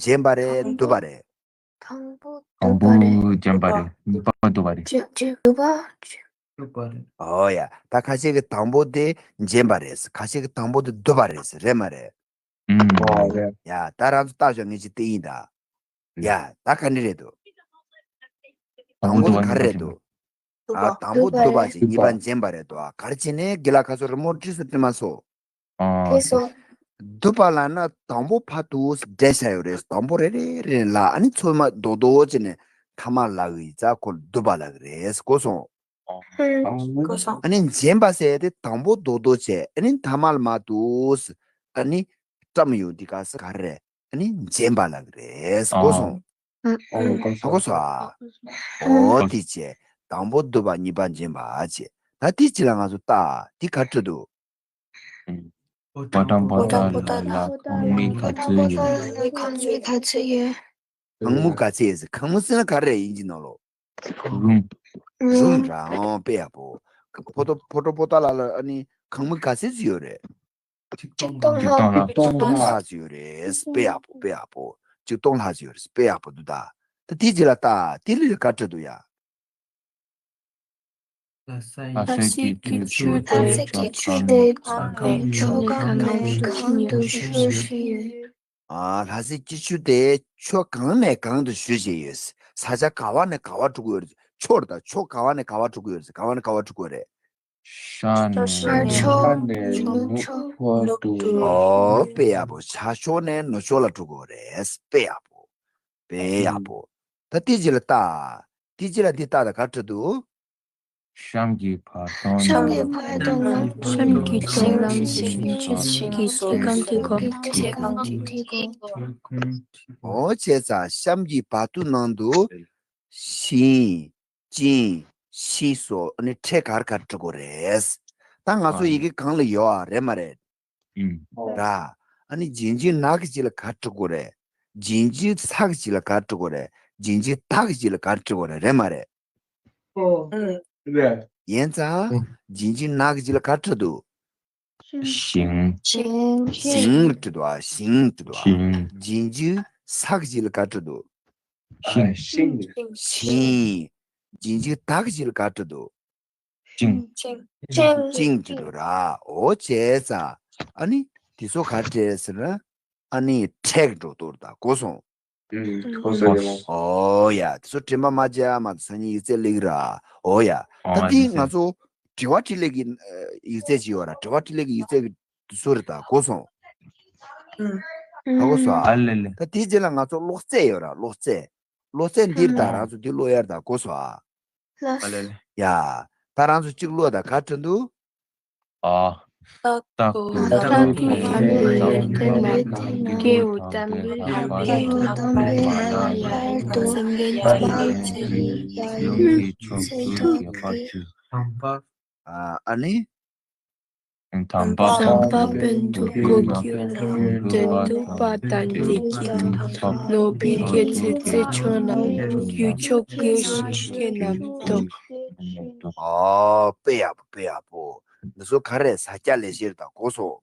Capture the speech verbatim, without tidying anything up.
འཇེམ་པ་རེད། སྡུག་པ་རེད། དང་པོ་དང་པོ་སྡུག་པ་རེད། འཇེམ་པ་རེད། གཉིས་པ་སྡུག་པ་རེད། འཇེམ་འཇེམ་སྡུག་པ། འཇེམ་སྡུག་པ་རེད། ཨོ་ཡ། ད་ཁ་ཤས་ཀྱིས་དང་པོ་དེ་འཇེམ་པ་རེད། ཁ་ཤས་ཀྱིས་དང་པོ་དེ་སྡུག་པ་རེད། རེད་མ་རེད། ཨུམ། ཨོ་རེད། ཡ། ད་རང་ཚོ་བལྟ་ཤོག་ངས་ཅིག་བལྟས་ཡིན་ད། ཡ། ད་ག་འདྲ་རེད་འདུག་དང་པོ་དེ་ག་རེ་རེད་འདུག་ཨ། དང་པོ་སྡུག་པ་བྱས། གཉིས་པ་འཇེམ་པ་རེད་དོ། ག་རེ་བྱས་ནས་དགེ་ལགས་ཁ་སོ་རི་མོ་བྲིས་སུ་བྲིས་མ་སོང་། ཨ། སྡུག་པ་ལབ་ན་དང་པོ་ཕར་དུ་འགྲེལ་བཤད་ཡོད་རེད། དང་པོ་རེ་རེ་རེ་ལ་ཨ་ནི་ཚོད་མ་རྡོག་རྡོག་བྱས་ནས་ཐ་མ་ལབ་ཀྱི་ཡིན་ཙང་ཁོ་སྡུག་པ་ལབ་ཀྱི་རེད། གོ་སོང་། ཨ་ནི་འཇེམ་པ་ཟེར་དེ་དང་པོ་རྡོག་རྡོག་བྱས། ཨ་ནི་ཐ་མ་ལ་མ་དུ་ཨ་ནི་བཀྲམ་ཡོད་དེ་ག་ས་ག་རེ་རེད། ཨ་ནི་འཇེམ་པ་ལབ་ཀྱི་རེད། གོ་སོང་། ཨ། ཨ། གོ་སོང་། ཨ། ཨོ་དེ་བྱས། དང་པོ་སྡུག་པ། གཉིས་པ་འཇེམ་པ་བྱས། ད་དེ་ཅི་ལ་ང་ཚོ་ལྟ། དེ་ག་འདྲ་འདུག་ཕོ་བྲང་པོ་ཏ་ལ་ལ་ཁང་མིག་ག་ཚོད་ཡོད། ཁང་མིག་ག་ཚོད་ཡོད། ཁང་མིག་ག་ཚོད་ཡོད། ཁང་མིག་ཟེར་ན་ག་རེ་ཡིན་གྱི་ནང་ལོགས། རུམ། རུམ་ར། ཨོ་དཔེ་ཡག་པོ། ཕོ་བྲང་ཕོ་བྲང་པོ་ཏ་ལ་ལ་ཨ་ནི་ཁང་མིག་ག་ཚོད་ཅིག་ཡོད་རེད། ཆིག་སྟོང་ལྷག་ལྷག་ཅིག་ཡོད་རེད། དཔེ་ཡག་པོ། དཔེ་ཡག་པོ། ཆིག་སྟོང་ལྷག་ཅིག་ཡོད་རེད། དཔེ་ཡག་པོ་འདུག་ད། ད་དེ་ཅི་ལ་ལྟ། དེ་ལ་ག་འདྲ་འདུག་ཡ། ལྷ་སའི་སྐྱིད་ཆུ་དེ་ལྷ་སའི་སྐྱིད་ཆུ་དེ་ཕྱོགས་གང་ནས་གང་དུ་ཤོར་བཞིན་ཡོད། ཨ། ལྷ་སའི་སྐྱིད་ཆུ་དེ་ཕྱོགས་གང་ནས་གང་དུ་ཤོར་བཞིན་ཡོད། ས་ཆ་ག་བ་ནས་ག་བ་འགྲོ་གི་ཡོད་རེད། ཕྱོགས་རེད་ད། ཕྱོགས་ག་བ་ནས་ག་བ་འགྲོ་གི་ཡོད་རེད། ག་བ་ནས་ག་བ་འགྲོ་གི་ཡོད་རེད། ཤར་ནས། ཤར་ཕྱོགས། ནས་ནུབ་ཕྱོགས། ནུབ་ཕྱོགས་ལ་འགྲོ་གི་ཡོད་རེད། ཨོ་དཔེ་ཡག་པོ། ཤར་ཕྱོགས་ནས་ནུབ་ཕྱོགས་ལ་འགྲོ་གི་ཡོད་རེད། དཔེ་ཡག་པོ། དཔེ་ཡག་པོ། ད་དེ་ཅི་ལ་ལྟ། དེ་ཅི་ལ་འདི་ལྟ་ད་ག་འདྲ་འདུག་གཤམ་གྱི་བར་སྟོང་ནང་། གཤམ་གྱི་བར་སྟོང་ནང་། གཤམ་གྱི་བར་སྟོང་ནང་། གཤམ་གྱི་བར་སྟོང་ནང་། གཤམ་གྱི་བར་སྟོང་ནང་། ཨོ་བྱས་ཙང་གཤམ་གྱི་བར་སྟོང་ནང་དུ་ཞིང་། ཅིང་། ཤིང་སོགས་ཨ་ནི་ཕྲད་ག་རེ་ག་རེ་འབྲི་དགོས་རེད། ད་ང་ཚོ་ཡི་གེ་གང་ལ་ཡོད་ཨ། རེད་མ་རེད། ཨུམ། ར། ཨ་ནི་རྗེས་འཇུག་ན་གི་རྗེས་ལ་ག་རེ་འབྲི་དགོས་རེད། རྗེས་འཇུག་ས་གི་རྗེས་ལ་ག་རེ་འབྲི་དགོས་རེད། རྗེས་འཇུག་ད་གི་རྗེས་ལ་ག་རེ་འབྲི་དགོས་རེད། རེད་མ་རེད། ཨོ། ཨུམ། རེད། ཡིན་ཙང་། ཨུམ། རྗེས་འཇུག་ན་གི་རྗེས་ལ་ག་རེ་འབྲི་འདུག་ཞིང་། ཞིང་། ཞིང་། ཞིང་འབྲི་འདུག་ཨ། ཞིང་འབྲི་འདུག་ཨ། ཞིང་། རྗེས་འཇུག་ས་གི་རྗེས་ལ་ག་རེ་འབྲི་འདུག་ཤིང་། ཤིང་། ཤིང་། རྗེས་འཇུག་ད་གི་རྗེས་ལ་ག་རེ་འབྲི་འདུག་ཅིང་། ཅིང་། ཅིང་། ཅིང་འབྲི་འདུག་ར། ཨོ་བྱས་ཙང་ཨ་ནི་དེ་ཚོ་ག་རེ་རེད་ཟེར་ན། ཨ་ནི་ཕྲད་འགྲོ་འདུག་ད། གོ་སོང་། ཨུམ། གོ་སོང་། ཨོ་ཡ། དེ་ཚོ་དྲན་པ་མ་བརྗེད་ཨ། མ་གཏོགས་སང་ཉིན་ཡིག་ཚད་སླེབས་ར། ཨོ་ཡ། ད་འདི་ང་ཚོ་དྲི་བ་དྲིས་ལན་གྱི་ཡིག་ཚད་ཅིག་ཡོད་ར། དྲི་བ་དྲིས་ལན་གྱི་ཡིག་ཚད་ཀྱི་དེ་ཚོ་རེད་ད། གོ་སོང་། ཨུམ། ཧ་གོ་སོང་ཨ། ཨ་ལེ་ལེ། ད་དེའི་རྗེས་ལ་ང་ཚོ་ཀློག་རྩལ་ཡོད་ར། ཀློག་རྩལ། ཀློག་རྩལ་འདིར་ད་རང་ཚོ་འདི་ཀློག་ཡར་ད། གོ་སོང་ཨ། ལགས། ཨ་ལེ་ལེ། ཡ། ད་རང་ཚོ་གཅིག་ཀློག་ད། ག་འདྲ་འདུག་ཨ། སྟག་གུ་སྟག་གུ་ཐང་པའི་ཡར་ཐོན་ན། སྐྱེ་བོ་དམ་པའི་ལྷ་པ་ལ་ཡར་འདུག་སེམས་ཅན་ཐམས་ཅད་ཀྱི་ཡང་གི་ཕྱོགས་སུ་ཡོད་པར་གྱུར། ཨ་ནི། དམ་པ། དམ་པ་དཔོན་སློབ་གི་ལྷ་མོ་དོན་གྲུབ་པ་དང་བདེ་སྐྱིད་དང་ནོར་བུའི་རྒྱལ་མཚན་རྩེ་མཆོག་རྣམས། ཡུལ་ཕྱོགས་ཀྱི་ཞིང་གི་རྣམ་རྟོག་ཨོ་དཔེ་ཡག་པོ། དཔེ་ཡག་པོ། འདི་ཚོ་ག་རེ་ས་སྐྱ་ལེགས་བཤད་དང་གོ་སོང་།